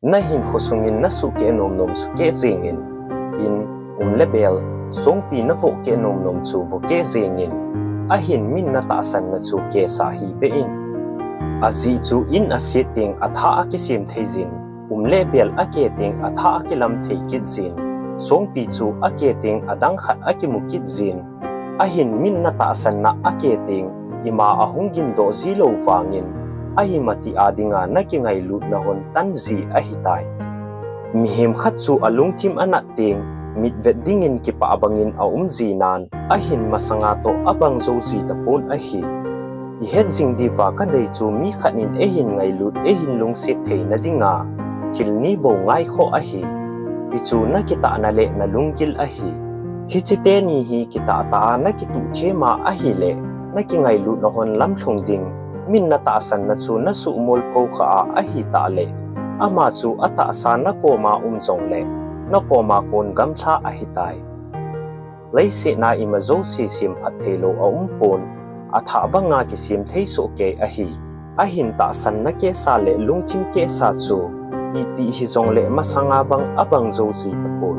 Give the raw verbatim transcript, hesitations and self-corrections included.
Nahinkho sungin nasuhkeh nomnom sukeh jengin, in, um le bel, songpi navohkeh nomnom chu vokeh jengin, ahin min natahsanna chu kesah hih beh in. Ajeh chu in aset teng athah akisem thei jin, um le bel akeh teng athah akilam thei kit jin, songpi chu akeh teng adang khat akimu kit jin, ahin min natahsanna akeh teng ima ahung gindoh ji lou vangin, ahi matih a dinga nakingailutna hon tan ji ahitai. Mihem khat chu alungthim anat teng, mitvet dingin kipah bangin aum jinan, ahin masanga toh abang jou ji tapon ahi. Ihet jing diuva kadei chu mi khat in eihin ngailut, eihin lungset theina dinga thil ni bou ngaikhoh ahi. Hichu nakitahna le nalunggil ahi. Hiche teni hi kitahtah a nakituh thema ahileh, nakingailut nahon lamlhung ding, min natahsanna chu nasuhmol pho khah a ahitahleh, ama chu atahsa nakoma um jongleh, nakoma kon gamlha ahitai. Leiset a ima jouse semphat theilou aumpon, athah banga kisem thei sohkei ahi. Ahin tahsanna kehsa le lungthim kehsa chu itih hijongleh masanga bang abang jou ji tapon.